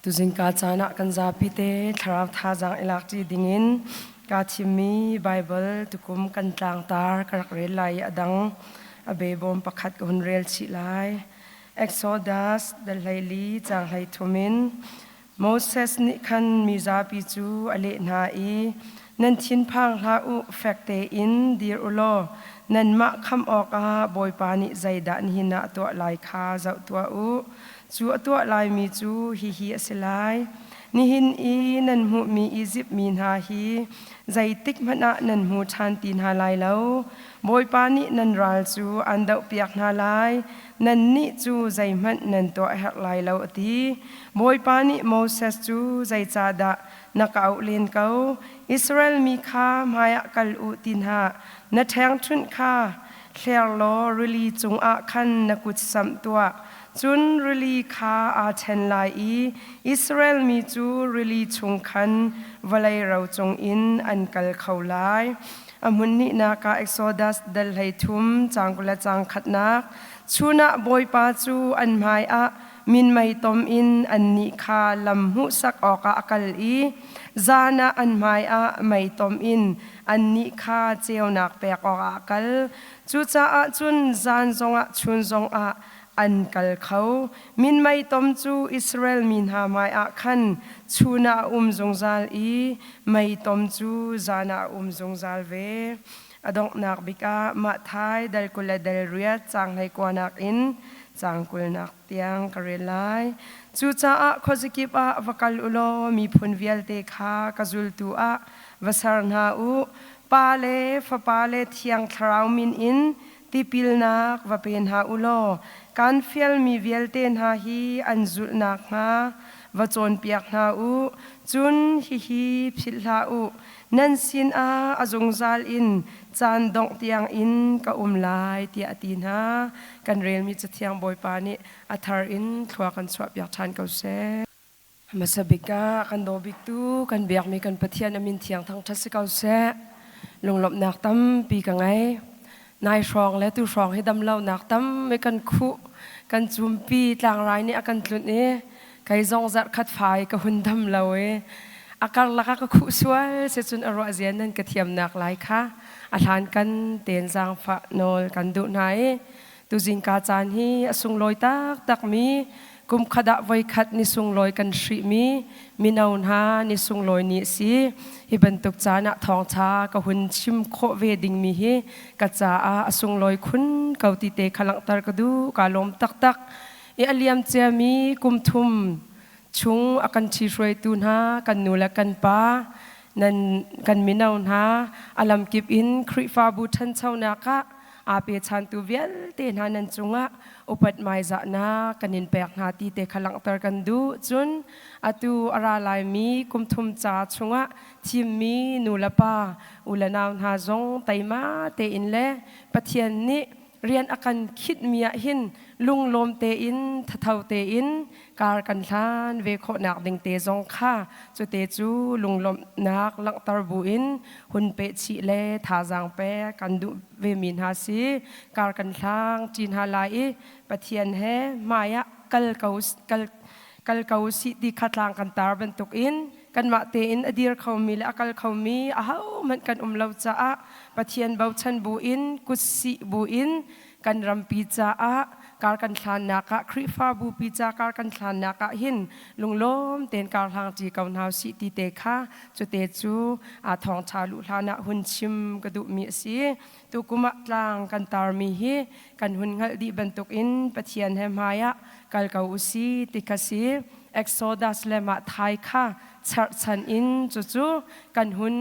Tuzingka caan ah kan zapi te thlarau thazaang i lak ṭi dingin kaa thimmi Baibal tukum kan tlangtar ka rak rel lai i a dang a behbawm pakhat ka hun rel chih lai. Exodus dal 14 caang 33 in Moses nih khan mi zapi cu a leh hna i, Nan thinphang hlah u, fek tein dir u law nanmah khamh awkah Bawipa nih zeidah nihin ah a tuah lai kha zoh tuah u. Cu a tuah laimi cu hihi a si lai: Nihin i nan hmuhmi Izipt mi hna hi zeitik hmanh ah nan hmu ṭhan ti hna lai lo. Bawipa nih nan ral cu aan dohpiak hna lai, nannih cu zeihmanh nan tuah a herh lai lo, a ti. Bawipa nih Moses cu, Zeicahdah na ka auh len ko? Israel mi kha hmaiah kal u ti hna, na ṭhengṭhunh kha hler law rili cungah khan na kut samh tuah. Cun rili kha aa ṭhen lai i Israel mi cu rili chung khan vawlei ro cungin an kal kho lai. A hmun hnihnak ah Exodus dal 33 caang 20 le caang khatnak chun ah Bawipa cu an hmaiah minmei tom in annih kha lam hmuhsak awkah a kal i zan ah an hmaiah mei tom in annih kha ceunak pek awkah a kal. Cucaah cun zan zongah chun zongah an kal kho. Minmei tom cu Israel mi hna hmaiah khan chun ah a um zungzal i mei tom cu zan ah a um zungzal ve. A donghnak bik ah Matthai dal 20 le dal riat caang 19 in caang 20 tiang ka rel lai. Cucaah khuazakip ah va kal u law miphun vialte kha ka zultu ah va ser hna u. Pa le Fapa le Thiang Thlarau min in tipilnak va pe hna u law kaan fialmi vialte hna hi an zulh nakhnga va cawnpiak hna u. Cun hihi philh hlah u, nan sinah a zungzal in caan dongh tiangin ka um lai, tiah a ti hna. Kan relmi Cathiang Bawipa nih a thar in thlua kan chuahpiak ṭhan ko seh. Hmasa bik ah kan daw biktu kan biakmi kan Pathian a min thiang thangṭhat si ko seh. Lunglawmhnak tampi ka ngei. Nai hrawng le tu hrawng hi damlonak tam i kan khuh, kan cumpi tlangrai nih a kan tlunh i kei zong zarh khat fai ka hun dam lo i a karlak ah ka khuh sual si cun a ruah zia nan ka thiamnak lai kha a hlan kan ten zaangfah nawl kan duh hna i tuzingka caan hi a sunglawi taktakmi Kum khat ah voikhat ni sunglawi kan hrihmi mino hna ni sunglawi ni a si. Hi bantuk caan ah thawngṭha ka hun chim khawh ve dingmi hi ka caah a sunglawi khun ko ti te kha langhter ka duh. Kaa lawm taktak. I a liam ciami kum thum chung a kan ṭhihruaitu hna kan nu le kan pa nan kan mino hna a lamkip in Khrihfabu ṭhanchonak ah aa pechantu vialte hna nan cungah upat hmaizahnak kan in pek hna ti te kha langhter kan duh. Cun atu a ra laimi kum thum ca chungah thimmi nu le pa u le nau hna zong teima tein le Pathian nih rian a kan khinhmi ah hin lunglawm tein thatho tein kar kan hlan ve khawhnak ding te zong kha cute cu lunglawmhnak langhter buin hun peh chih le thazaang pek kan duh vemi hna si. Kar kan hlang ṭi hna lai i Pathian he hmai ah kal ko kal kal ko sih ti kha tlang kan tar bantukin kanmah tein a dir khomi le a kal khomi ahohmanh kan um lo caah Pathian bochan buin kutsih buin kan rampi caah kar kan hlannak ah Khrihfabu pi ca kar kan hlannak ah hin lunglawm tein kar hlang ṭi ko hna usih ti te kha cute cu a thawngṭha luh hlan ah hun chim ka duhmi a si. Tukum ah tlang kan tarmi hi kan hun hngalh dih bantukin Pathian he hmai ah kal ko usih ti kha si. Exodus le mah thai kha cherhchan in cucu kan hun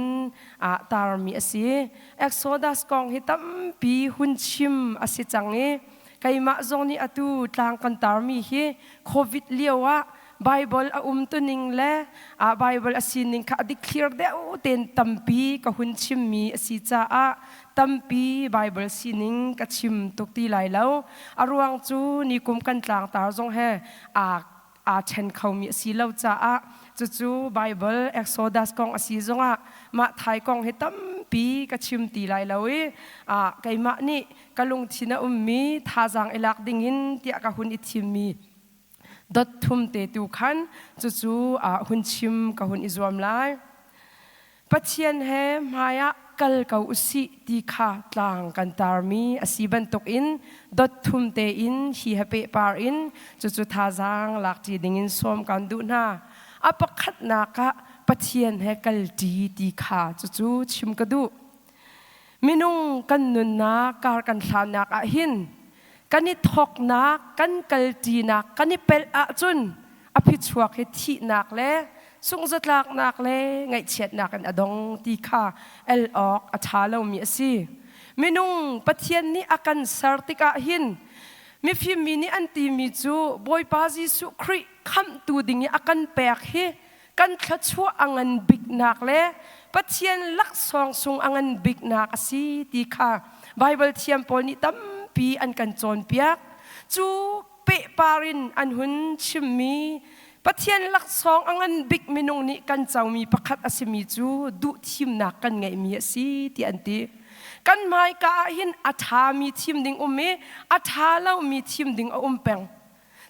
tarmi a si. Exodus kong hi tampi hun chim a si cang i keimah zong nih atu tlang kan tarmi hi COVID lio ah Bible a umtuning le Bible a sining kha a dikthlir deuh tein tampi ka hun chimmi a si caah tampi Bible sining ka chim tuk ti lai lo. A ruang cu nikum kan tlangtar zong he aa aa ṭhen khomi a si lo caah cucu Bible Exodus kong a si zongah mah thai kong hi tampi ka chim ti lai lo i keimah nih ka lungthin a ummi thazaang i lak dingin tiah ka hun i thimmi. Dot thum te tu khan cucu hun chim ka hun i zuam lai. Pathian he hmai ah kal ko usih ti kha tlang kan tarmi a si bantukin dot thum tein hi he pehpar in cucu thazaang lakṭi dingin sawm kan duh hna. A pakhatnak ah Pathian he kalṭi ti kha cucu chim ka duh. Minung kan nunnak kar kan hlannak ah hin kan i thawknak, kan kalṭinak kan i pelh ahcun a phichuak hi thihnak le sungzatlaknak le ngaihchiatnak in a dong ti kha el awk a ṭha lomi a si. Minung Pathian nih a kan ser tikah hin mifim mi nih an timi cu Bawipa Jesuh Khrih khamhtu ding i a kan pek hi kan thluachuah a ngan biknak le Pathian laksawng sung a ngan biknak a si ti kha Baibal thiam pawl nih tampi an kan cawnpiak. Cu pehpar in an hun chimmi Pathian laksawng a ngan bik minung nih kan comi pakhat a simi cu duhthimnak kan ngeihmi a si ti an ti. Kan hmaika ah hin a ṭhami thim ding um i a ṭha lomi thim ding a um peng.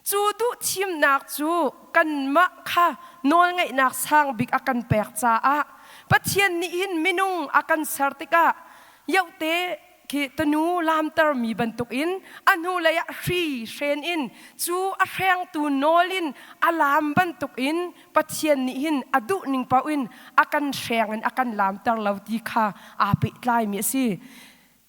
Cu duhthimnak cu kanmah kha nawlngeihnak sang bik a kan pek caah Pathian nih hin minung a kan ser tikah yohte khi tanu lamtermi bantukin a hnulei ah hri hren in cu a hrengtu nawl in a lam bantukin Pathian nih hin a duhning paoh in a kan hreng in a kan lamter lo ti kha aa pehtlaimi a si.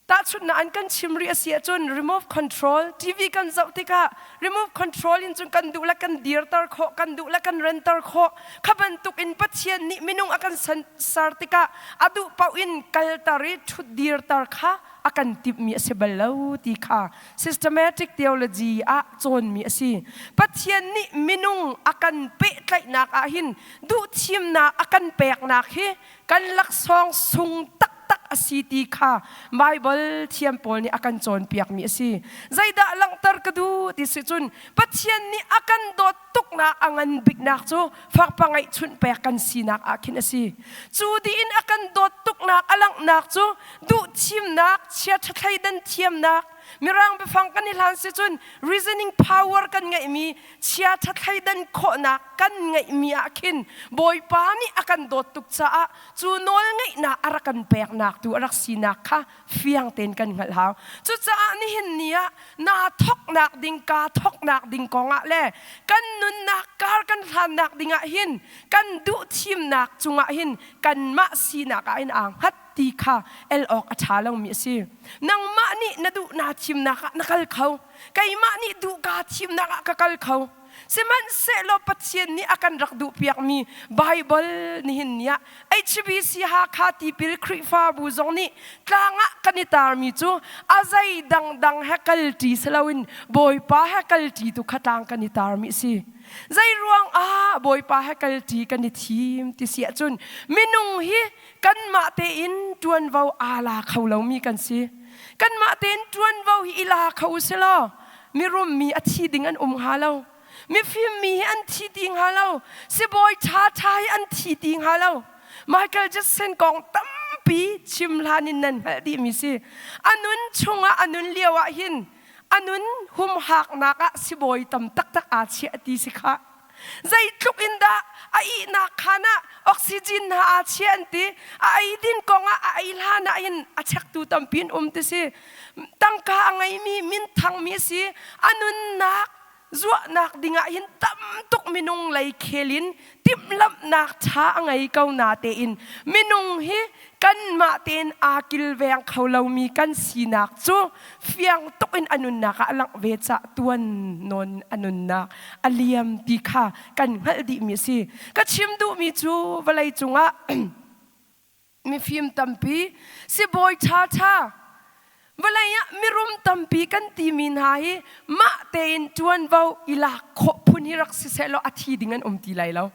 Tahchunhnak an kan chim rih a si ahcun remote control TV kan zoh tikah remote control in cun kan duh le kan dirter khawh, kan duh le kan renter khawh. Kha bantuk in Pathian nih minung a kan ser tikah a duh paoh in kalter i ṭhut dirter kha a kan timhmi a si bal lo ti kha systematic theology ah cawnmi a si. Pathian nih minung a kan pehtlaihnak ah hin duhthimnak a kan peknak hi kan laksawng sung taktak a si ti kha Baibal thiam pawl nih a kan cawnpiakmi a si. Zeidah langhter ka duh ti si cun Pathian nih a kan dawt tuknak a ngan biknak cu fakpa ngeihchunh pek kan sinak ah khin a si. Cu dih in a kan dawt tuknak a langhnak cu duhthimnak, chiaṭha thleidan thiamnak, Mirang biafang kan i hlan si cun reasoning power kan ngeihmi chiaṭha thleidan khawhnak kan ngeihmi ah khin Bawipa nih a kan dawt tuk caah cu nawl ngeihnak a rak kan peknak tu a rak sinak kha fiang tein kan hngalh hau. Cucaah nihin ni ah naa thoknak ding kaa thoknak ding kongah le kan nunnak kar kan hlannak ding ah hin kan duh thimnak cungah hin kanmah sinak ah hin aa hngat ti kha el awk a ṭha lomi a si. Nangmah nih na duh naa thimnak ah na kal kho. Keimah nih duh kaa thimnak ah ka kal kho. Sihmanhsehlaw Pathian nih a kan rak duhpiakmi Baibal nihin ni ah HBC Hakha Tipil Khrihfabu zong nih tlang ah kan i tarmi cu a zei dangdang he kalṭi si loin Bawipa he kalṭi tu kha tlang kan i tarmi a si. Zei ruang ah Bawipa he kalṭi kan i thim ti si ahcun minung hi kanmah tein ṭuanvo aa la kho lomi kan si. Kanmah tein ṭuanvo hi i la kho u si law mirum mi a thi ding an um hnga lo. Mifim mi hi an thi ti hnga lo. Sibawi ṭhaṭha hi an thi ti hnga lo. Michael Jackson kong tampi chim hlan in nan hngalh dihmi si. A nun chungah a nun lio ah hin a nun humhaknak ah sibawi tam taktak aa chiah ti si khah. Zeitluk in dah a ihnak khaan ah oxygen hna aa chia an ti. A eidin kong ah a ei hlan ah hin a chektu tampi an um ti si. Tangka a ngeimi minthangmi a si. A nunnak zuahnak ding ah hin tam tuk minung lei khel in timhlamhnak ṭha a ngei ko na tein minung hi kanmah tein aa kilveng kho lomi kan sinak cu fiang tuk in a nunnak ah a langh ve cah tuan nawn a nunnak a liam ti kha kan hngalh dihmi a si. Ka chim duhmi cu vawlei cungah mifim tampi sibawi ṭhaṭha vawlei ah mirum tampi kan timi hna hi mah tein ṭuanvo i lak khawh phun hi rak si sehlaw a thi ding an um ti lai lo.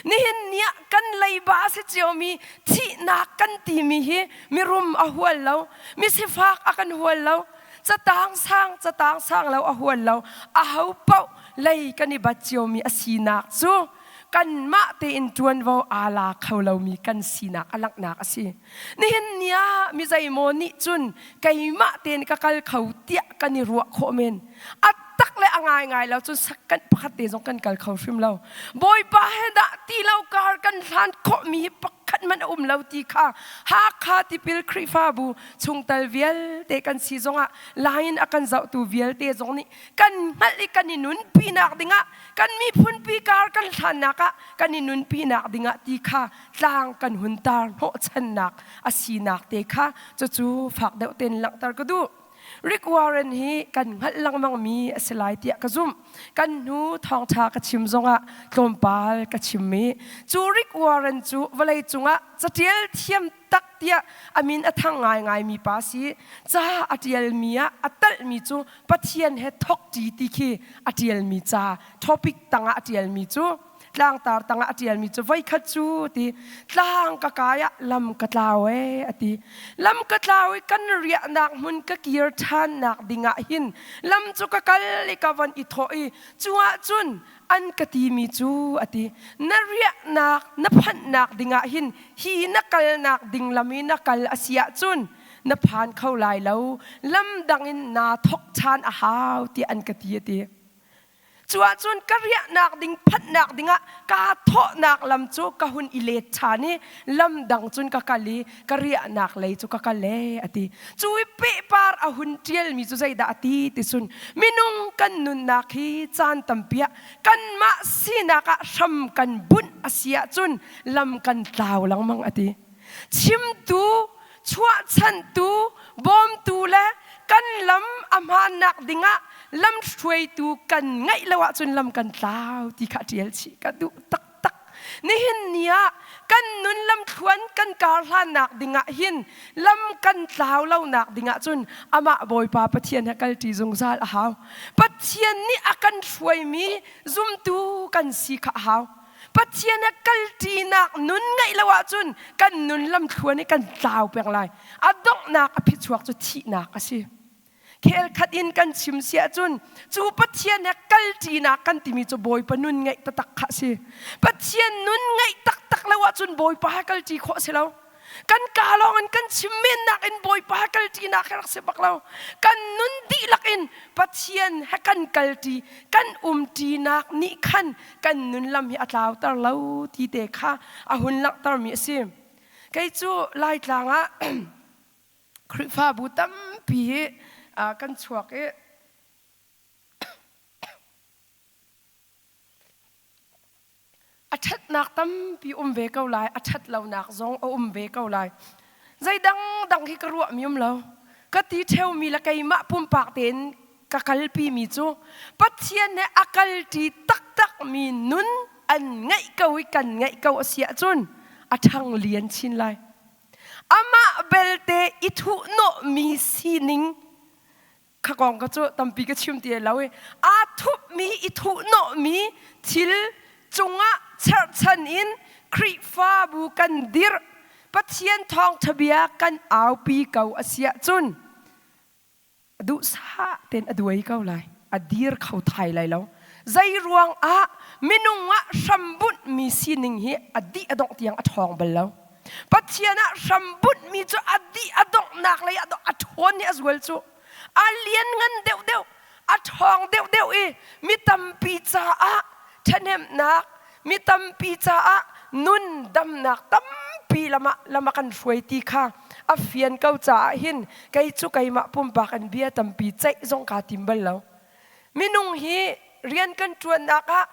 Nihin ni ah kan leiba a si ciomi thihnak kan timi hi mirum a hual lo, misifak a kan hual lo, catang sang catang sang lo a hual lo, aho paoh lei kan i bat ciomi a sinak cu kanmah tein ṭuanvo aa la kho lomi kan sinak a langhnak a si. Nihin ni ah mi zeimaw nih cun keimah tein ka kal kho tiah kan i ruah khawh men. A tak le a ngaingai lo cun sakkan pakhat te zong kan kal kho hrim lo. Bawipa he dah ti lo kar kan hlan khawhmi hi pakhat hmanh a um lo ti kha Hakha tipil Khrihfabu chungtel vialte kan si zongah lain a kan zohtu vialte zong nih kan hngalh i kan i nunpinak dingah kan miphunpi kar kan hlannak ah kan i nunpinak dingah ti kha tlang kan hun tar hnawhchannak a sinak te kha cucu fak deuh tein langhter ka duh. Rick Warren hi kan hngalh lengmangmi a si lai tiah ka zumh. Kan hnu thawngṭha ka chim zongah tlawmpal ka chim i cu Rick Warren cu vawleicung ah caṭial thiam tak tiah a min a thang ngaingaimi pa si. Ca a ṭialmi ah a talhmi cu Pathian he thawkṭi ti khi a ṭialmi ca topic tangah a ṭialmi cu tlangtar tangah a ṭialmi cu voikhat cu ti tlang ka kai ah lam ka tlau ee a ti. Lam ka tlau i kan riahnak hmun ka kir ṭhannak dingah hin lam cu ka kal i ka von i thawh i cu ahcun an ka timi cu a ti. Na riahnak na phanhnak dingah hin hi na kalnak ding lam i na kal a si ahcun na phan kho lai lo, lam dang in naa thawk ṭhan a hau tiah an ka ti a ti. Cu ahcun ka riahnak ding phanhnak dingah kaa thawhnak lam cu ka hun i let ṭhan i lam dang cun ka kal i ka riahnak lei cu ka kal ee a ti. Cu i pehpar a hun ṭialmi cu zeidah a ti ti cun minung kan nunnak hi caan tampi ah kanmah sinak ah hram kan bunh a si ahcun lam kan tlau lengmang a ti. Chimtu chuahchanhtu, bawmtu le kan lam a hmaannak dingah lamhruaitu kan ngeih lo ahcun lam kan tlau ti kha ṭial chih ka duh taktak. Nihin ni ah kan nun lamthluan kan kar hlannak dingah hin lam kan tlau lonak dingah cun amah Bawipa Pathian he kalṭi zungzal a hau. Pathian nih a kan hruaimi zumtu kan si kha a hau. Pathian a kalṭinak nun ngeih lo ahcun kan nun lamthluan i kan tlau peng lai. A donghnak a phichuak cu thihnak a si. Khel khat in kan chim si ahcun cu Pathian he kalṭinak kan timi cu Bawipa nun ngeih taktak kha a si. Pathian nun ngeih taktak lo ahcun Bawipa he kalṭi khawh a si lo. Kan kaa lawng in kan chim mennak in Bawipa he kalṭinak he rak si bak lo. Kan nun dihlak in Pathian he kan kalṭi, kan umṭinak nih khan kan nun lam hi a tlauter lo ti te kha a hun langhtermi a si. Kei cu Laitlang ah Khrihfabu tampi hi kan chuak i A ṭhatnak tampi um ve ko lai, a ṭhat lonak zong a um ve ko lai. Zei dangdang hi ka ruahmi um lo. Ka ti ṭheumi le keimah pumpak tein ka kalpimi cu Pathian he a kalṭi taktakmi nun an ngeih ko i kan ngeih ko a si ahcun a ṭhang lian chin lai. Amah belte i thuhnawhmi sining kha kong ka cu tampi ka chim ti lo i aa thupmi i thuhnawhmi thil cungah cherhchan in Khrihfabu kan dirh Pathian thawngṭha bia kan aupi ko a si ahcun duhsah tein a duai ko lai a dir kho thai lai lo zei ruang ah minung ah hrambunhmi sining hi a dih a dongh tiang a ṭhawng bal lo Pathian ah hrambunhmi cu a dih a donghnak lei ah a ṭhawn i a zual cu a lianngan deuhdeuh a ṭhawng deuhdeuh i mi tampi caah ṭhahnemnak mi tampi caah nun damnak tampi lam ah lam a kan hruai ti kha a fian ko caah hin kei cu keimah pumpak in bia tampi ceih zong kaa tim bal lo minung hi rian kan ṭuannak ah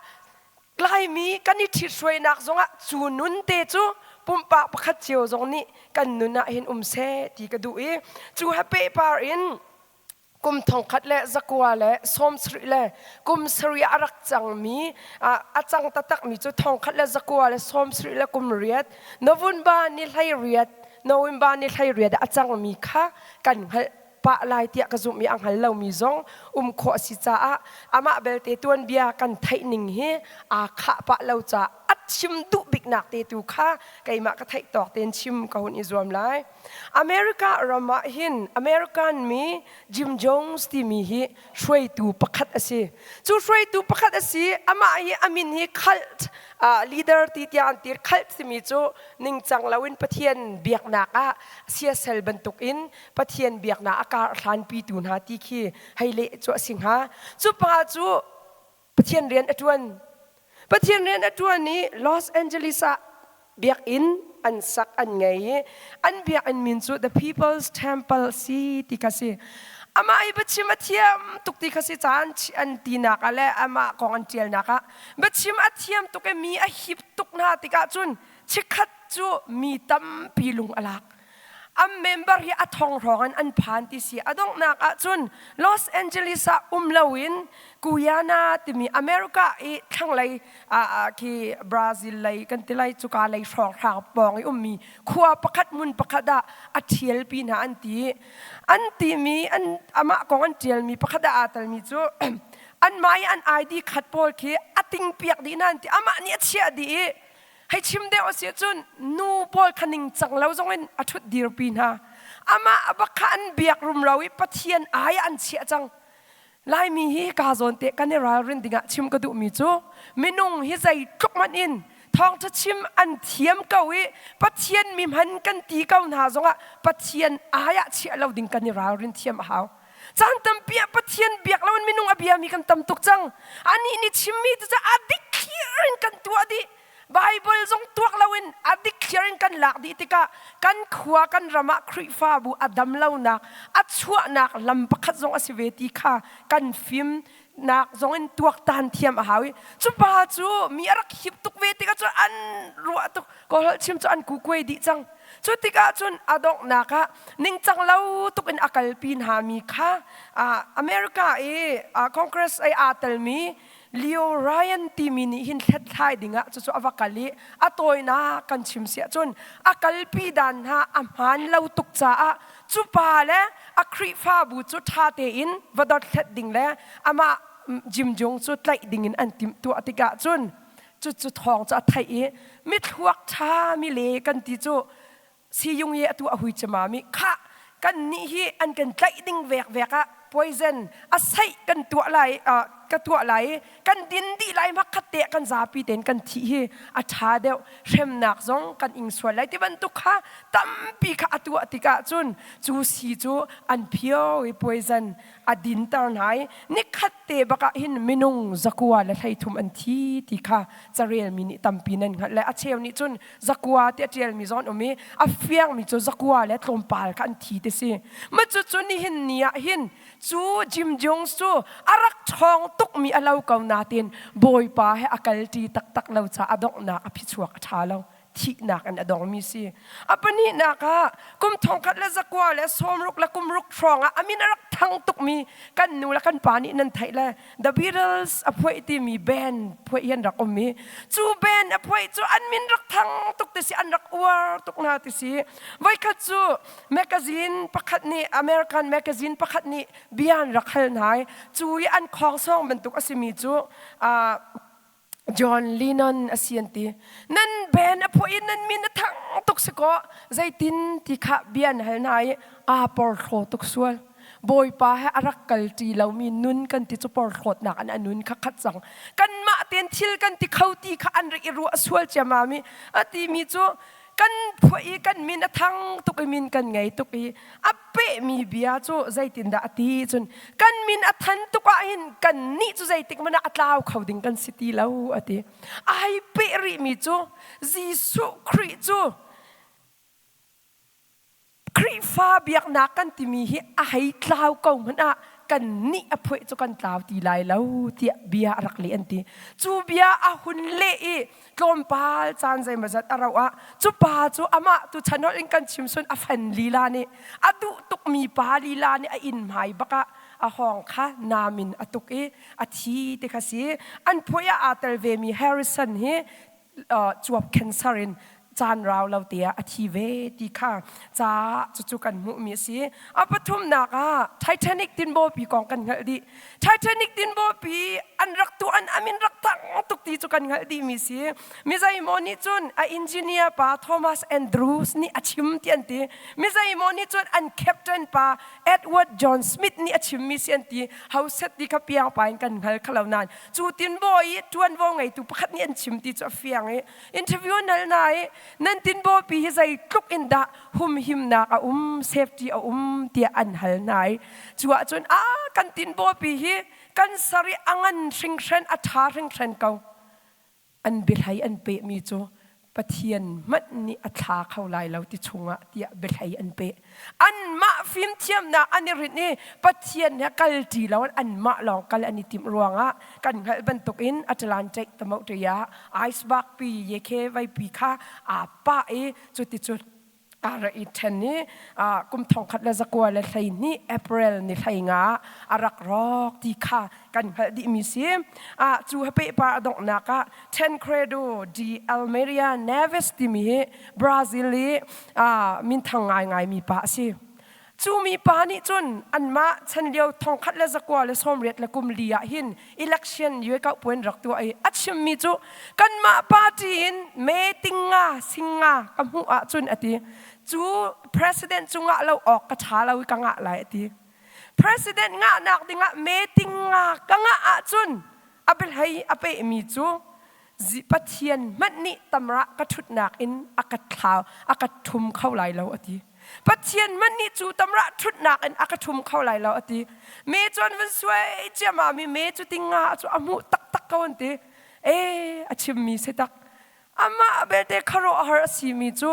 Laimi kan i ṭhithruainak zongah cu nun te cu pumpak pakhat cio zong nih kan nun ah hin um seh ti ka duh i cu he pehpar in kum 1970 ah a rak cangmi a cang taktakmi cu 1978 November ni 18 November ni 18 ah a cangmi kha kan hngalh pah lai tiah ka zumh i a hngal lomi zong um khawh a si caah amah belte tuanbia kan theih ning hi aa khah pah lo caah a chim duh bikmi diknak te tu kha keimah ka theih tawk tein chim ka hun i zuam lai. America ram ah hin American mi Jim Jones timi hi hruaitu pakhat a si. Cu hruaitu pakhat a si, amah hi a min hi cult leader ti tiah an ti. Cult timi cu ningcang loin Pathian biaknak ah siasal bantukin Pathian biaknak a kar hlanpitu hna ti khi hei leh cu a si hnga. Cu pa cu Pathian rian a ṭuan. Pathian rian a ṭuan i Los Angeles ah biakinn an sak an ngei i an biakinn min cu The People's Temple si ti kha si. Amah i biachim a thiam tuk ti kha si caan an tinak ah le amah kong an ṭialnak ah biachim a thiam tuk i mi a hip tuk hna tikah cun chikkhat cu mi tampi lung a lak. An member hi a thong hrawng in an phan ti si. A donghnak ahcun Los Angeles ah um loin Guyana timi America i thlanglei khi Brazil lei kan ti lai cuka lei hrawnghrang pawng i ummi khua pakhat hmun pakhat ah a ṭhialpi hna an ti. An timi an amah kong an ṭialmi pakhat ah aa telmi cu anmah i an ID khat pawl khi a tingpiak dih hna an ti. Amah nih a chiah dih i Hei chim deuh a si ahcun nu pawl kha ningcang lo zongin a ṭhut dirpi hna. Amah bak kha an biak rumro i Pathian ai ah an chiah cang. Laimi hi ka zawn te kan i ralrin dingah chim ka duhmi cu minung hi zeitluk hmanh in thawngṭha chim an thiam ko i Pathian mi hman kan ti ko hna zongah Pathian ai ah chiah lo ding kan i ralrin thiam a hau. Caan tampi ah Pathian biak loin minung a biami kan tam tuk cang. Anih nih chimmi cu a dikthliar in kan tuah dih. Bible zong tuak loin a dikthliar in kan lak dih tikah kan khua kan ram ah Khrihfabu a dam lonak, a chuahnak lam pakhat zong a si ve ti kha kan fim nak zong in tuaktan thiam a hau i cu pa cu mi a rak hip tuk ve tikah cun an ruah tuk kawlholh chim cu an kukuai dih cang. Cu tikah cun a donghnak ah ningcang lo tuk in a kalpi hna mi kha America i Congress i aa telmi Leo Ryan timi nih hin hlethlai dingah cucu a va kal i a tawinak kan chim siah cun a kalpi dan hna a hmaan lo tuk caah cu pa le a Khrihfabu cu ṭha tein va dothlet ding le amah Jim Jung cu tlaih dingin an timhtuah tikah cun cucu thawng cu a theih i mithluak ṭha mi le kan ti cu siyung i atu a hui cemami khah kan nih hi an kan tlaih ding vek vek ah poison a seih kan tuah lai ka tuah lai i kan din dih lai makhat te kan zapi tein kan thih hi a ṭha deuh hremnak zong kan ing sual lai ti bantuk kha tampi kha a tuah tikah cun cu si cu an phio i poison a dinter hna i nikhat te bak ah hin minung 133 an thi ti kha carelmi nih tampi nan hngalh le a cheu nih cun zakua ti a ṭialmi zong an um i a fiangmi cu zakua le tlawmpal kha an thi ti si ma cu cu nihin ni ah hin cu Jim Jones cu a rak ṭhawng tukmi a lo ko natin Bawipa he a kalṭi taktak lo caah a donghnak a phichuak a ṭha lo. Thihnak in a dongmi si. A pahnihnak ah kum 1966 hrawng ah a min a rak thang tukmi kan nu le kan pa nih nan theih le The Beatles a phuaih timi band phuaih hi an rak um i cu band a phuaih cu an min rak thang tuk ti si, an rak uar tuk hna ti si. Voikhat cu magazine pakhat nih, American magazine pakhat nih bia an rak hal hna i cu i an khongsawng bantuk a simi cu John Lennon a si an ti. Nan band a phuah i nan min a thang tuk si kaw zeitin ti kha bia an hal hna i aa porhlaw tuk sual. Bawipa he a rak kal ṭi lomi nun kan ti cu porhlawtnak an a nun kha khat cang. Kanmah tein thil kan ti kho ti kha an rak i ruah sual ciammam i a timi cu kan phuah i kan min a thang tuk i min kan ngei tuk i a pehmi bia cu zeitindah a ti cun kan min a than tuk ah hin kan nih cu zeitik hmanh ah a tlau kho ding kan si ti lo a ti. Ai peh rihmi cu Jesuh Khrih cu Khrihfa biaknak kan timi hi a hei tlau ko hmanh ah kan nih a phueh cu kan tlau ti lai lo tiah bia a rak leh an ti. Cu bia a hun leh i tlawmpal caan zeimawzat a rauh ah cu pa cu amah tu chan holh in kan chim sun a fan lila nih a duh tukmi pa lila nih a inn hmai bak ah a hawng kha nam in a tuk i a thi ti kha si. An phueh ah aa tel vemi Harrison hi cuap cancer in Caan rau lo te ah a thi ve ti kha ca cucu kan hmuhmi a si. A pathumnak ah Titanic tinbaw pi kong kan hngalh dih. Titanic tinbaw pi an rak tu an amin rak thang tuk ti cu kan hngalh dihmi si. Mi zeimaw nih cun a engineer pa Thomas Andrews nih a chim ti an ti. Mi zeimaw nih cun an captain pa Edward John Smith nih a chimmi si an ti. Hoset ti kha piang pa in kan hngal kha lo nain cu tinbaw i ṭuanvo ngeitu pakhat nih an chim ti cu a fiang i interview an hal hna i nan tinbaw pi hi zeitluk in dah humhimnak a um, safety a um tiah an hal hna i cu ahcun a kan tinbaw pi hi kan sar i a ngan hringhren a ṭha hringhren ko. An biahlei an pehmi cu Pathian hmanh nih a thla kho lai lo ti chungah tiah biahlei an peh. Anmah fimthiamnak an i rinh i Pathian he kal ṭi lo anmah lawng kal an i timh ruangah kan hngalh bantukin Atlantic tamoṭi ah iceberg pi yekhe veipi kha aa pah i cuticun a i ṭhen i kum 1912 April ni 15 a rak rawk ti kha kan hngalh dihmi si. Cu pehpar a donghnak ah Tancredo de Almeida Neves timi hi Brazil i minthang ngaingaimi pa a si. Cu mi pa nih cun anmah chan lio 1984 ah hin election yue kau puan rak tuah i a chimmi cu kanmah party in me tinga singa ka hmuh ahcun a ti. Cu president cu ngah lo awk ka ṭha lo i ka ngah lai a ti. President ngahnak dingah me tinga ka ngah ahcun a biahlei a pehmi cu Pathian hmanh nih tamrah ka ṭhutnak in a ka thlau a ka ṭhum kho lai lo a ti. Pathian hmanh nih cu tamrah ṭhutnak in a ka ṭhum kho lai lo a ti. Me cu an van suai ciammam i me cu tinga cu a hmuh taktak ko an ti. E a chimmi si tak. Amah belte khuaruahhar a simi cu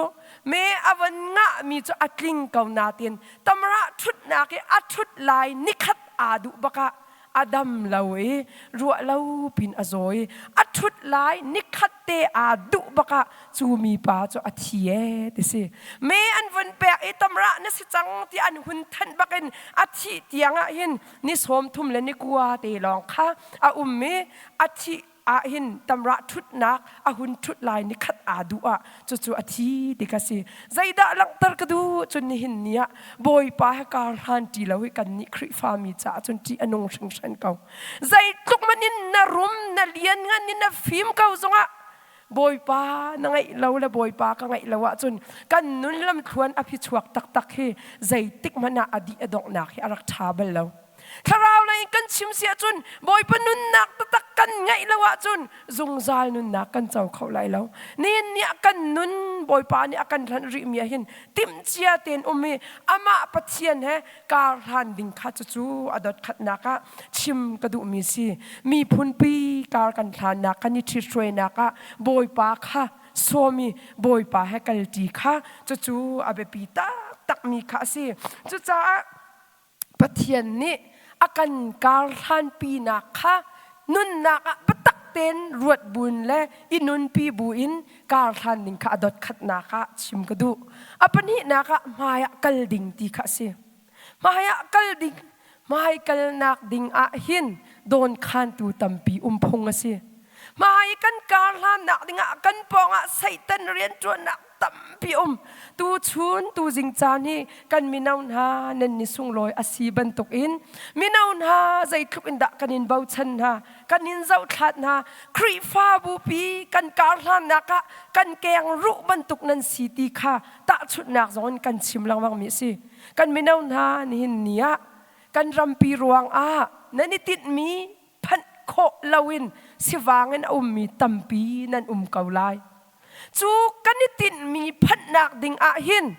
me a van ngahmi cu a tling ko natin tamrah ṭhutnak i a ṭhut lai nikhat aa duh bak ah a dam lo i ruah lo pin a zaw i a ṭhut lai nikhat te aa duh bak ah cu mipa cu a thi ee ti si. Me an vun pek i tamrah na si cang ti an hun thanh bakin a thih tiang ah hin ni 30 le ni 9 te lawng kha a um i a thih ah hin tamrah ṭhutnak a hun ṭhut lai ni khat aa duh ah cucu a thi ti ka si. Zeidah langhter ka duh cun nihin ni ah Bawipa he kar hlan ṭi lo hi kannih Khrihfami caah cun ṭih a nung hringhran ko. Zeitluk man in na rum na lian ngan in na fim ko zongah Bawipa na ngeih lo le Bawipa ka ngeih lo ahcun kan nun lamthluan a phichuak taktak hi zeitik hmanh ah a dih a donghnak hi a rak ṭha bal lo. Thlarau lei in kan chim si ahcun Bawipa nunnak taktak kan ngeih lo ahcun zungzal nunnak kan co kho lai lo. Nihin ni ah kan nun Bawipa nih a kan hlanh rihmi ah hin timhcia tein um i amah Pathian he kar hlan ding kha cucu a dotkhatnak ah chim ka duhmi si. Miphun pi kar kan hlannak kan i ṭhithruainak ah Bawipa kha sawm i Bawipa he kalṭi kha cucu a biapi taktakmi kha a si. Cucaah Pathian nih a kan karhlanpinak kha nunnak ah biatak tein ruat buin le i nunpi buin karhlan ding kha a dotkhatnak ah chim ka duh. A pahnihnak ah hmai ah kal ding ti kha a si. Hmai ah kal ding, hmai kalnak ding ah hin dawnkhantu tampi um phung a si. Hmai kan karhlannak dingah kan pawngah Satan rianṭuannak tampi um. Tuchun tuzing caan hi kan mino hna nan ni sunglawi a si bantukin mino hna zeitluk in dah kan in bochan hna, kan in zohthlat hna, Khrihfabu pi kan karhlannak ah kan keng ruh bantuk nan si ti kha tahchunhnak zong in kan chim lengmang mi a si. Kan mino hna nihin ni ah kan rampi ruangah nan i tinhmi phanh khawh loin sivang in a ummi tampi nan um ko lai. Cu kan i tinhmi phanhnak ding ah hin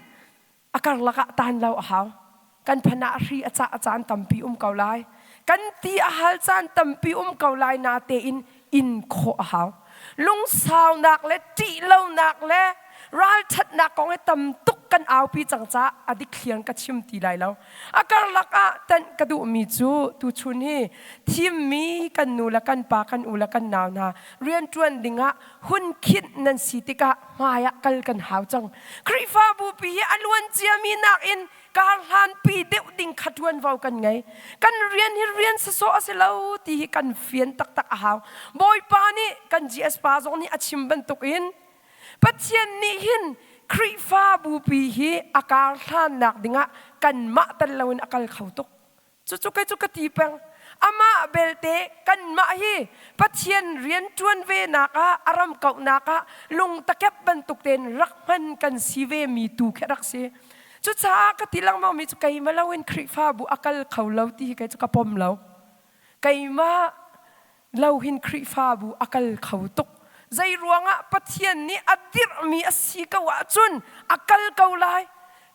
a karlak ah tan lo a hau. Kan phan ah hri a cah a caan tampi um ko lai. Kan ti a hal caan tampi um ko lai na tein in khawh a hau. Lungsaunak le ṭihlonak le ralṭhatnak kong hi tam tuk kan aupi cang caah a dikthliar ka chim ti lai lo. A karlak ah tanh ka duhmi cu tuchun hi thimmi kan nu le kan pa kan u le kan nau hna rianṭuan dingah hun khinh nan si tikah hmai ah kal kan hau cang. Khrihfabu pi hi a luan ciami nakin kar hlanpi deuh ding kha ṭuanvo kan ngei. Kan rian hi rian sasawh a si lo ti hi kan fian taktak a hau. Bawipa nih kan GS pa zong nih a chim bantukin. Pathian nih hin Khrihfabu pi hi a kar hlannak dingah kanmah tel loin a kal kho tuk. Cucu kei cu ka ti peng. Amah belte kanmah hi Pathian rian ṭuan ve nak ah a ram kauhnak ah lungtakep bantuk tein rak hman kan si ve mi tu khi rak si. Cucaah ka ti lengmang mi cu keimah loin Khrihfabu a kal kho lo ti hi kei cu ka pom lo. Keimah lo hin Khrihfabu a kal kho tuk. Zei ruangah Pathian nih a dirhmi a si ko ahcun a kal ko lai.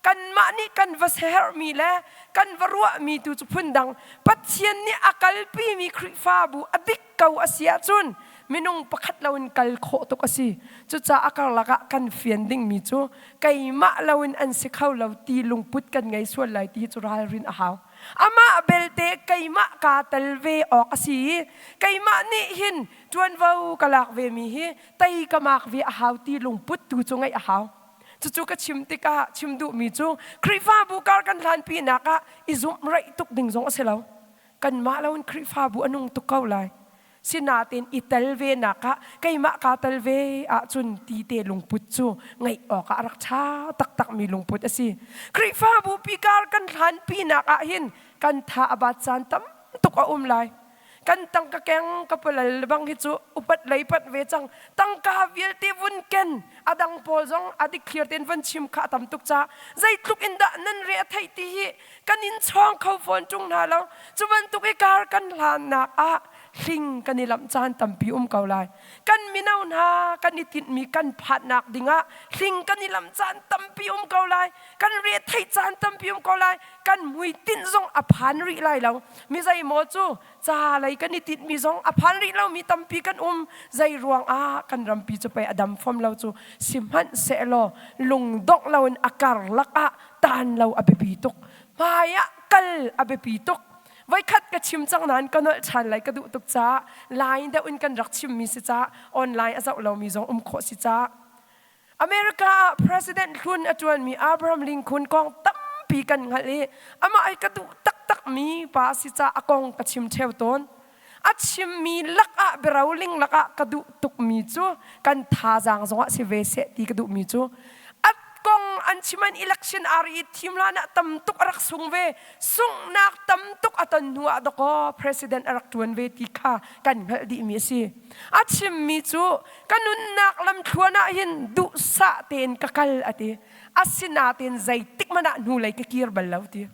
Kanmah nih kan va siaherhmi le kan va ruahmi tu cu phundang. Pathian nih a kalpimi Khrihfabu a dik ko a si ahcun minung pakhat loin kal khawh tuk a si. Cucaah a karlak ah kan fian dingmi cu keimah loin an si kho lo ti lungput kan ngei sual lai ti hi cu ralrin a hau. Amah belte keimah kaa tel ve awk a si i keimah nih hin ṭuanvo ka lak vemi hi tei ka mak ve a hau ti lungput tu cu ngeih a hau. Cucu ka chim tikah chim duhmi cu Khrihfabu kar kan hlanpinak ah i zumh raih tuk ding zong a si lo. Kanmah loin Khrihfabu a nung tuk ko lai. Sinain i tel ve nak ah keimah kaa tel ve ahcun ti te lungput cu ngeih awkah a rak ṭha taktakmi lungput a si. Khrihfabu pi kar kan hlanpinak ah hin kan tha a bat caan tam tuk a um lai. Kan tangka keng ka palal bang hi cu upat lei pat ve cang. Tangka vialte vun ken a dang pawl zong a dikthlir tein van chim kha a tam tuk ca zeitluk in dah nan re a theih ti hi kan in chawng kho fawn ṭung hna lo. Cu bantuk i kar kan hlannak ah hling kan i lamh caan tampi um ko lai. Kan mino hna kan i tinhmi kan phannak dingah hling kan i lamh caan tampi um ko lai. Kan re theih caan tampi um ko lai. Kan hmuitinh zong a phan rih lai lo. Mi zeimaw cu ca lei kan i tinhmi zong a phan rih lomi tampi kan um. Zei ruangah kan rampi cu pei a dam fom lo cu sihmanhsehlaw lungdongh loin a karlak ah taan lo a biapi tuk. Hmai ah kal a biapi tuk. Voikhat ka chim cang nain ka nolh ṭhan lai ka duh tuk caah lai deuh in kan rak chimmi si caah online a zoh lomi zong um khawh si caah America ah President hlun a ṭuanmi Abraham Lincoln kong tampi kan hngalh i amah hi ka duh taktakmi pa a si caah a kong ka chim ṭheo tawn. A chimmi lakah biaroling lakah ka duh tukmi cu kan thazaang zongah si ve seh ti ka duhmi cu a kong an chim an election ari i thim hlan ah tam tuk a rak sung ve sunghnak tam tuk a ton hnu ah dakaw president a rak ṭuan ve ti kha kan hngalh dihmi a si. A chimmi cu ka nunnak lamthluan ah hin duhsah tein ka kal a ti. Asinain zeitik hmanh ah hnulei ka kir bal lo ti.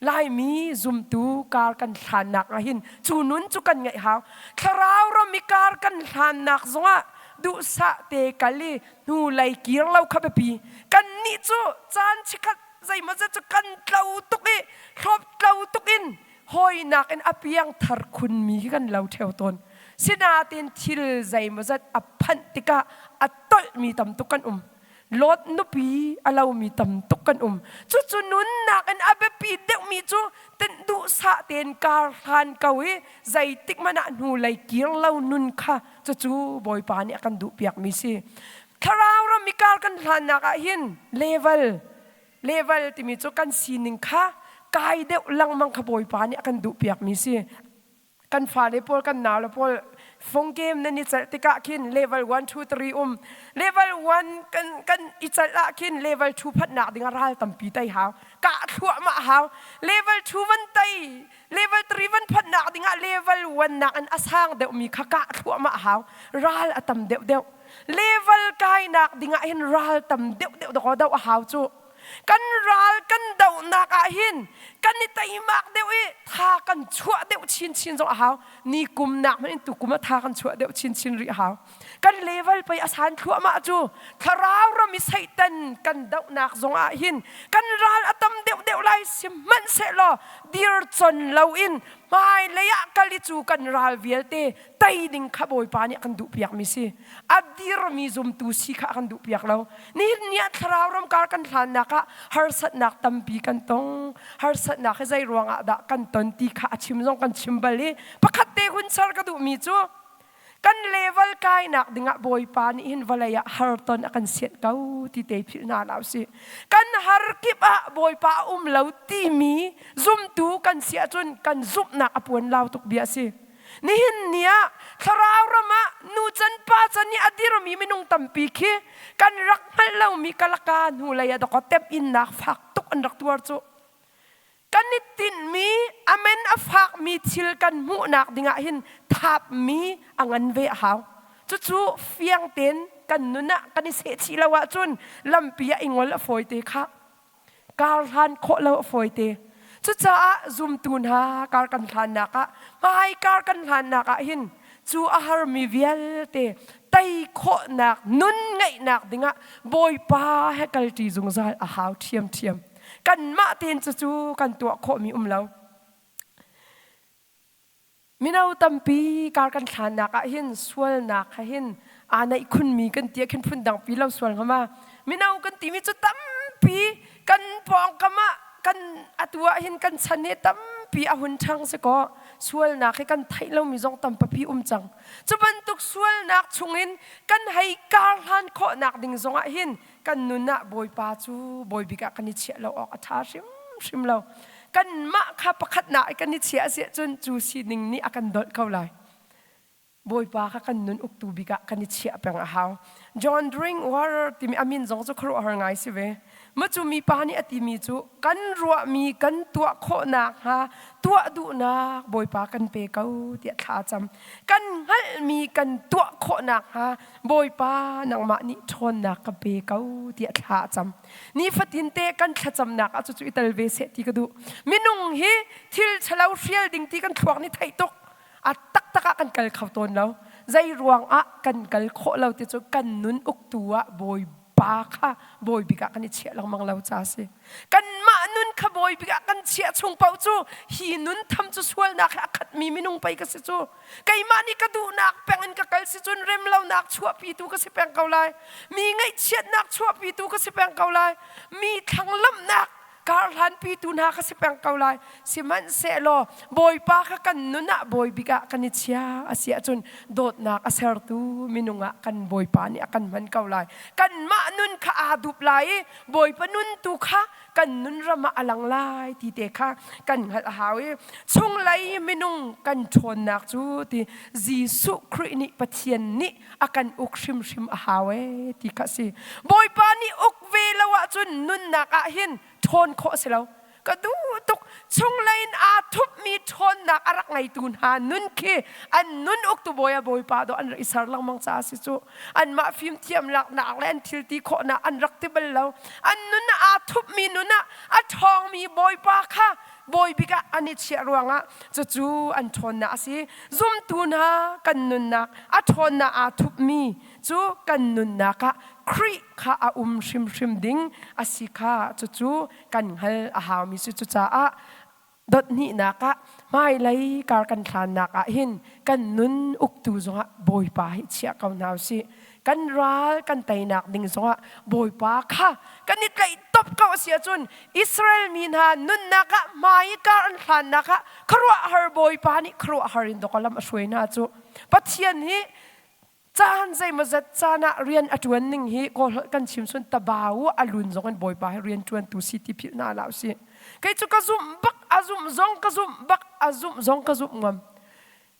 Laimi zumtu kar kan hlannak ah hin cu nun cu kan ngeih hau. Thlarau ram i kar kan hlannak zongah duhsah te kal i hnulei kir lo kha biapi. Kannih cu caan chikkhat zeimawzat cu kan tlo tuk i hlawp tlo tuk in hawinak in a piangthar khunmi khi kan lo ṭheo tawn. Sinain thil zeimawzat a phanh tikah a tolhmi tam tuk kan um. Lot nupi a lomi tam tuk kan um. Cucu nunnak in a biapi deuhmi cu tinh duhsah tein kar hlan ko i zeitik hmanh ah hnulei kir lo nun kha cucu Bawipa nih a kan duhpiakmi si. Thlarau ram i kar kan hlannak ah hin level level timi cu kan sining kha kai deuh lengmang kha Bawipa nih a kan duhpiakmi si. Kan fale pawl kan naule pawl phone game nan i celh tikah khin level 1 2 3 um level 1 kan kan i celh ah khin level 2 phatnak ding ah ral tampi tei hau kah thluahmah hau level 2 van tei level 3 van phatnak ding ah level 1 nak in a sang deuhmi kha kah thluahmah hau ral a tam deuh deuh level kainak ding ah hin ral tam deuh deuh dawk do a hau cu Kan ral kan dohnak ah hin kan i teimak deuh i tha kan chuah deuh chinchin zong a hau. Ni kum nak hmanh in tukum ah tha kan chuah deuh chinchin rih a hau. Kan level pei a san thluahmah cu thlarau ram i Satan kan dohnak zong ah hin kan ral a tam deuh deuh lai sihmanhsehlaw dir con loin hmailei ah kal i cu kan ral vialte tei ding kha Bawipa nih a kan duhpiakmi si. A dirmi zumtu si kha a kan duhpiak lo. Nihin ni ah thlarau ramkar kan hlannak ah harsatnak tampi kan tong. Harsatnak hi zei ruangah dah kan ton ti kha a chim zong kan chim bal i pakhat te hun ser ka duhmi cu kan level kainak dingah Bawipa nih hin vawlei ah harton a kan sianh ko ti te philh hna hlah usih. Kan har kip ah Bawipa a um lo timi zumtu kan si ahcun kan zumhnak a puan lau tuk bia a si. Nihin ni ah thlarau ram ah nu can pa can i a dirmi minung tampi khi kan rak hngalh lomi kalaka hnu lei ah dawkaw temhinnak fak tuk an rak tuar cu. Kan i tinhmi amen a fakmi thil kan hmuhnak dingah hin thapmi a ngan ve a hau. Cucu fiang tein kan nun ah kan i sehchih lo ahcun lampi ah i ngol a fawi te khah. Kar hlan khawh lo a fawi te. Cucaah zumtu hna kar kan hlannak ah hmai kar kan hlannak ah hin cu a harmi vialte tei khawhnak nun ngeihnak dingah Bawipa he kalṭi zungzal a hau ṭhiamṭhiam. Kanmah tein cucu kan tuah khawhmi um lo. Mino tampi kar kan thlannak ah hin sualnak ha hin aa naih khunmi kan ti ah khin phundang pi lo sual hnga ma. Mino kan timi cu tampi kan pawngkam ah kan atu ah hin kan chan hi tampi a hun ṭhang si kaw sualnak hi kan theih lomi zong tampapi um cang. Cu bantuk sualnak chungin kan hei kar hlan khawhnak ding zongah hin kan nun ah Bawipa cu bawi bik ah kan i chiah lo awk a ṭha hrimhrim lo. Kanmah kha pakhatnak i kan i chiah a si ahcun cu sining nih a kan dolh ko lai. Bawipa kha kan nun uktu bik ah kan i chiah peng a hau. John Drinkwater timi a min zong cu khuaruahhar ngai si ve. Macu mipa nih a timi cu kan ruahmi kan tuah khawh nakhnga tuah duhnak Bawipa kan pe ko tiah thla a cam. Kan hngalhmi kan tuah khawh nakhnga Bawipa nangmah nih ṭhawnnak ka pe ko tiah thla a cam. Nifatin te kan thlacamnak ah cucu i tel ve seh ti ka duh. Minung hi thil ṭhalo hrial ding ti kan thluak nih theih tuk. A taktak ah kan kal kho tawn lo. Zei ruang ah kan kal khawh lo ti cu kan nun uktu ah Bawipa kha bawi bik ah kan i chiah lengmang lo ca a si. Kanmah nun kha bawi bik ah kan chiah chung paoh cu hi nun tham cu sualnak he a khatmi minung pei ka si cu. Keimah nih ka duhnak peng in ka kal si cun remlonak chuahpitu ka si peng ko lai. Mi ngaihchiatnak chuahpitu ka si peng ko lai. Mi thlanglamhnak karhlanpitu hna ka si peng ko lai. Sihmanhsehlaw Bawipa kha kan nun ah bawi bik ah kan i chia a si ahcun dawtnak a sertu minung ah kan Bawipa nih a kan hman ko lai. Kanmah nun kha aa dup lai i Bawipa nun tu kha kan nun ram ah a lang lai ti te kha kan hngalh a hau i chunglei minung kan ṭhawnnak cu ti Jesuh Khrih nih Pathian nih a kan uk hrimhrim a hau ee ti kha a si. Bawipa nih uk ve lo ahcun nunnak ah hin ṭhawn khawh a si lo. Ka duh tuk chunglei in aa thupmi ṭhawnnak a rak ngeitu hna nun khi an nun uktu bawi a Bawipa dawh an rak i ser lengmang caah a si cu. Anmah fimthiam laknak le an thil ti khawhnak an rak ti bal lo. An nun ah aa thupmi nun ah a ṭhawngmi Bawipa kha bawi bik ah an i chiah ruangah cucu an ṭhawnnak a si. Zumtu hna kan nunnak a ṭhawnnak aa thupmi cu kan nunnak ah Khrih kha a um hrimhrim ding a si kha cucu kan hngal a haumi si. Cucaah dothnihnak ah hmailei kar kan hlannak ah hin kan nun uktu zongah Bawipa hi chiah ko hna usih. Kan ral kan teinak ding zongah Bawipa kha kan i tlaih top ko a si ahcun Israel mi hna nunnak ah hmai kar an hlannak ah khuaruahhar Bawipa nih khuaruahhar in dawk lam a hruai hna cu. Pathian hi Caan zeimawzat caan ah rian a ṭuan ning hi Kawl kan chim sun tabau a lun zong in Bawipa hi rian ṭuantu si ti philh hna hlah usih. Kei cu ka zumh bak, a zumh zong ka zumh bak, a zumh zong ka zumh ngam.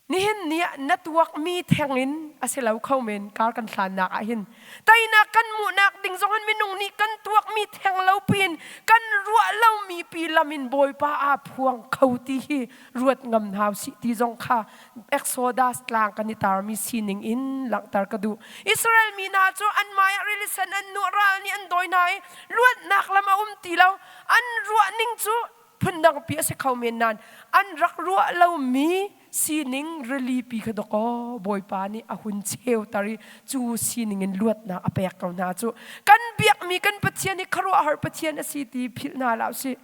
Nihin ni ah na tuakmi theng in a si lo kho men kar kan hlannak ah hin teinak kan hmuhnak ding zong in minung nih kan tuakmi theng lo pin kan ruah lomi pi lam in Bawipa aa phuang kho ti hi ruat ngam hna usih ti zong kha Exodus tlang kan i tarmi sining in langhter ka duh. Israel mi hna cu an maiah rili sen an nuah ral nih an dawi hna i luatnak lam a um ti lo. An ruah ning cu phundangpi a si kho men nain an rak ruah lomi sining rili pi kha dawkaw Bawipa nih a hun cheuter i cu sining in luatnak a pek ko hna cu. Kan biakmi kan Pathian hi khuaruahhar Pathian a si ti philh hna hlah usih.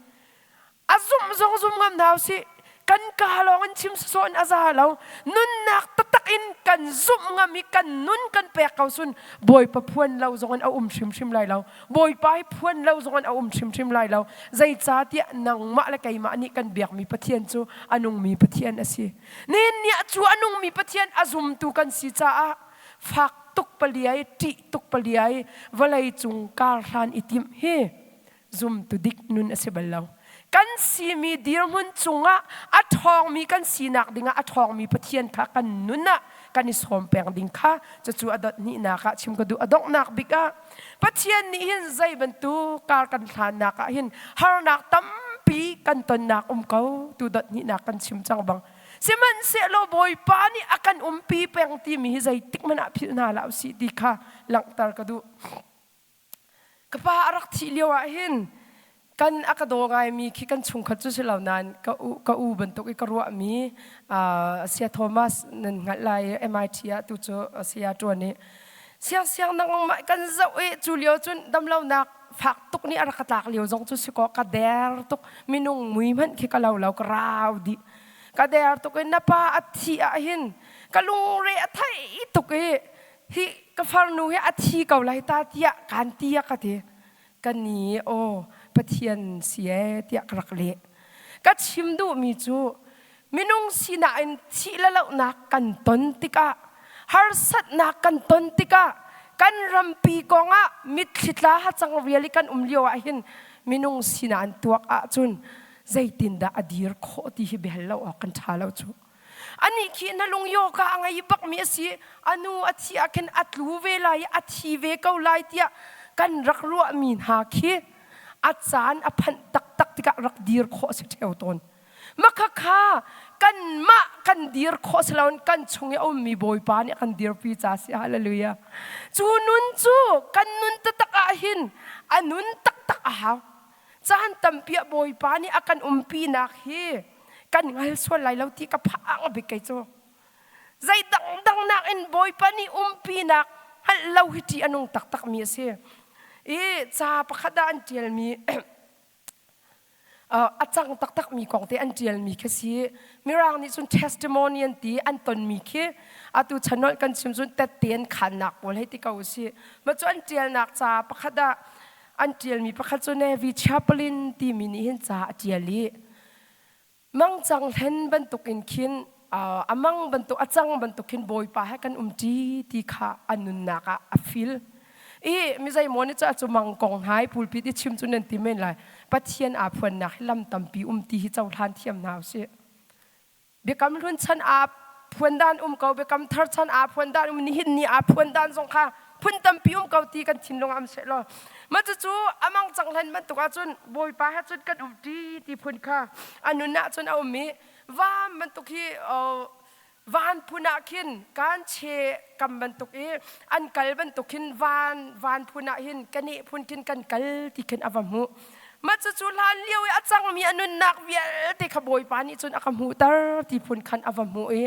A zumh zong zum ngam hna usih. Kan ka lawng in chim sawsawh in a za lo. Nunnak taktak in kan zumh ngam i kan nun kan pek ko sun Bawipa phuan lo zong in a um hrimhrim lai lo. Bawipa hi phuan lo zong in a um hrimhrim lai lo. Zeicahtiah nangmah le keimah nih kan biakmi Pathian cu a nungmi Pathian a si. Nihin ni ah cu a nungmi Pathian a zumtu kan si caah fak tuk paliai, ṭih tuk paliai, vawlei cung kar hlan i timh hi zumtu dik nun a si bal lo. Kan simi dirhmun cungah a ṭhawngmi kan sinak dingah a ṭhawngmi Pathian kha kan nun ah kan i sawm peng ding kha cucu a dot hnihnak ah chim ka duh. A donghnak bik ah Pathian nih hin zei bantuk kar kan hlannak ah hin harnak tampi kan tonnak um ko tu dot hnihnak kan chim cang bang. Sihmanhsehlaw Bawipa nih a kan umpi peng timi hi zeitik hmanh ah philh hna hlah usih ti kha langhter ka duh. Ka pa a rak thih lio ah hin kan a ka daw ngaimi khi kan chungkhat cu si lo nain ka u, ka u bantuk i ka ruahmi Saya Thomas nan hngalh lai i MIT ah tu cu saya ṭuan i siang siang nangmah kan zoh i cu lio cun damlonak fak tuk nih a rak ka tlak lio zong cu si kaw ka der tuk minung mui hmanh khi ka lo lo ka rau dih ka der tuk i na pa a thih ah hin ka lungre a thei tuk i hi ka farnu hi a thi ko lai ta tiah kaan ti a ka ti ka ni aw Pathian si e tiah ka rak leh ka chim duhmi cu minung sinak in thih le lohnak kan ton tikah harsatnak kan ton tikah kan rampi kongah mitthli tla hacang rial i kan um lio ah hin minung sinak in tuak ahcun zeitindah a dir khawh ti hi bel lo awk kan ṭha lo cu. Anih khi na lung yoga a ngei bakmi a si. A nu a thi ah khin a tlu ve lai i a thi ve ko lai tiah kan rak ruahmi hna khi a caan a phanh taktak tikah rak dir khawh a si ṭheo tawn. Makhakha kanmah kan dir khawh si loin kan chung i a ummi Bawipa nih a kan dirpi ca si. Hallelujah. Cu nun cu kan nun taktak ah hin a nun taktak a hau. Caan tampi ah Bawipa nih a kan umpinak hi kan hngal sual lai lo ti ka phang bik kei cu. Zei dangdang nakin Bawipa nih umpinak hngalh lo hi ṭih a nung taktakmi a si. I ca pakhat ah an ṭialmi a cang taktakmi kong te an ṭialmi khi si. Mirang nih cun testimony an ti an tonmi khi atu chanolh kan chim cun tette an khannak pawl hei ti ko u sih. Mah cu an ṭialnak ca pakhat ah an ṭialmi pakhat cu Navy chaplain timi nih hin ca a ṭial i mangcang hlen bantukin khin a mang bantuk a cang bantuk khin Bawipa he kan umṭi ti kha a nunnak ah a feel i mi zeimaw nih cu mang kong hna i pulpit i chim cu nan ti men lai. Pathian aa phuannak hi lam tampi um ti hi cohlan thiam hna usih. Biakam Hlun chan aa phuan dan um ko, Biakam Thar chan aa phuan dan um, nihin ni aa phuan dan zong kha phun tampi um ko ti kan thinlung am seh law. Mah cucu amang cang hlan bantuk ahcun Bawipa he cun kan um ṭi ti phun kha a nun ahcun a um i vam bantuk hi van phun ah khin kan che kam bantuk i an kal bantuk khin van van phun ah hin kaneh phun khin kan kal ti khin a va hmuh. Mah cucu hlan lio i a cangmi a nunnak vialte kha Bawipa nih cun a ka hmuhter ti phun khan a va hmuh i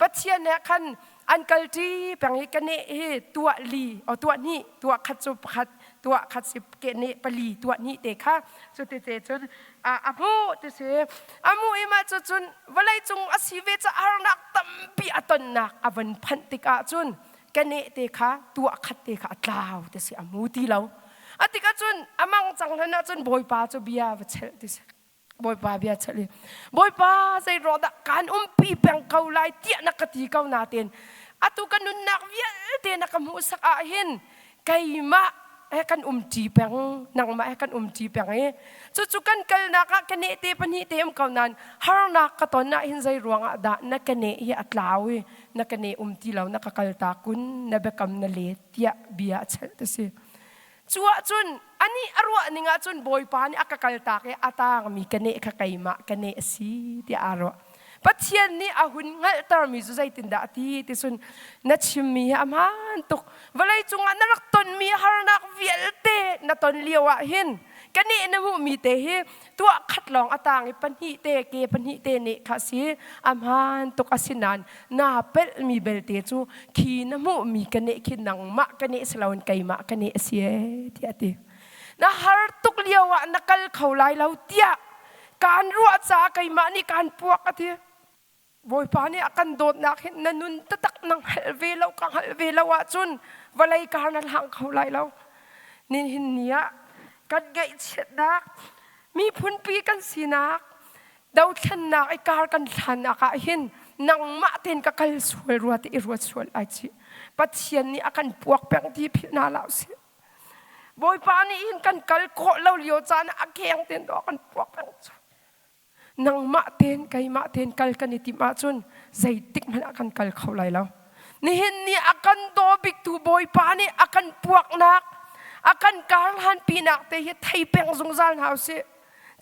Pathian he khan an kalṭi peng i kaneh hi tuah li o tuah hnih tuah khat cu pakhat tuah khat si keneh pali tuah hnih te kha cu tete cun a hmuh ti si a hmuh i mah cu cun vawlei cung a si ve ca harnak tampi a tonnak a van phanh tikah cun keneh te kha tuah khat te kha a tlau ti si a mu ti lo a tikah cun a mang cang hlan ah cun Bawipa cu bia va chelh ti si Bawipa bia chelh i Bawipa zei ruang dah kaan umpi peng ko lai tiah na ka ti ko nain atu ka nunnak vialte na ka hmuhsak ah hin keimah he kan umṭi peng nangmah he kan umṭi peng i cucu kan kalnak ah keneh te pahnih te um ko nain harnak ka ton ah hin zei ruangah dah na keneh hi a tlau i na keneh um ti lo na ka kalta kun na biakam na let tiah bia a chelh ti si. Cu ahcun anih a ruah ning ahcun Bawipa nih a ka kaltak i a tangmi keneh kha keimah keneh a si tiah aa ruah. Pathian nih a hun hngalhtermi cu zeitindah a ti ti cun na chimmi hi a hmaan tuk. Vawlei cungah na rak tonmi harnak vialte na ton lio ah hin keneh na hmuhmi te hi tuah khat lawng a tang i pahnih te ke pahnih te nih kha si a hmaan tuk. Asinain naa pelhmi belte cu khi na hmuhmi keneh khi nangmah keneh si loin keimah keneh a si ee tiah a ti. Na har tuk lio ah na kal kho lai lo tiah kaan ruah caah keimah nih kaan puak a ti. Bawipa nih a kan dawtnak hi na nun taktak na hngalh ve lo ka hngalh ve lo ahcun vawlei kar na hlang kho lai lo. Nihin ni ah kan ngaihchiatnak miphunpi kan sinak dothlennak i kar kan hlannak ah hin nangmah tein ka kal sual rua ti i ruat sual ai chih. Pathian nih a kan puak peng ti philh hna hlah usih. Bawipa nih hin kan kal khawh lo lio caan ah a keng tein dawh kan puak peng cu. Nangmah tein keimah tein kal kan i timh ahcun zeitik hmanh ah kan kal kho lai lo. Nihin ni a kan daw biktu Bawipa nih a kan puaknak, a kan karhlan pinak te hi thei peng zungzal hna usih.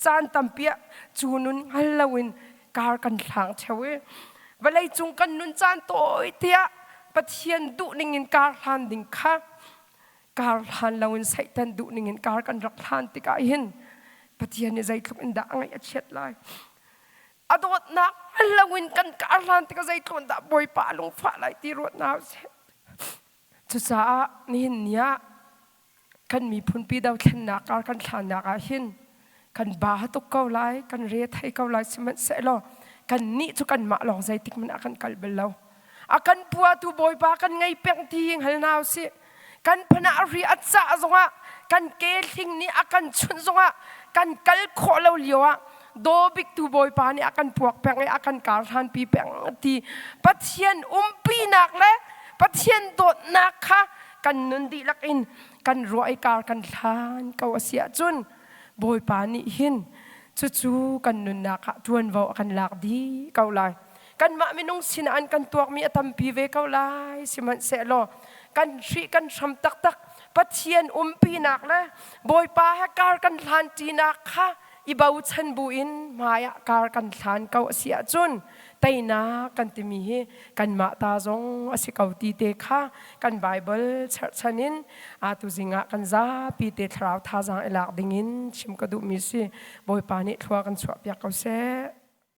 Caan tampi ah cu nun hngal loin kar kan hlang theo i vawlei cung kan nun caan tawi tiah Pathian duh ning in kar hlan ding kha kar hlan loin Satan duh ning in kar kan rak hlan tikah hin Pathian nih zeitluk in dah a ngaih a chiat lai. A dawtnak hngal loin kan kar hlan tikah zeitluk in dah Bawipa a lungfah lai ti ruat hna usih. Cucaah nihin ni ah kan miphunpi dothlennak kar kan thlannak ah hin kan ba tuk ko lai, kan re thei ko lai sihmanhsehlaw kan nih cu kanmah lawng zeitik hmanh ah kan kal bal lo. A kan puatu Bawipa kan ngei peng ti hi hngal hna usih. Kan phanah ri a cah zongah kan ke hling nih a kan chunh zongah kan kal khawh lo lio ah daw biktu Bawipa nih a kan puak peng i a kan kar hlanpi peng ti Pathian umpinak le Pathian dawtnak kha kan nun dihlak in kan ruah i kar kan hlan ko a si ahcun Bawipa nih hin cucu kan nunnak ah ṭuanvo a kan lak dih ko lai. Kanmah minung sinah an kan tuakmi a tampi ve ko lai. Sihmanhsehlaw kan hrih kan hram taktak Pathian umpinak le Bawipa he kar kan hlan ṭinak kha i bochan buin hmaiah kar kan hlan ko a si ahcun teinak kan timi hi kanmah ta zong a si ko ti te kha kan Bible cherhchan in atu zing ah kan zapi te thlarau thazaang i lak dingin chim ka duhmi si. Bawipa nih thlua kan chuahpiak ko seh.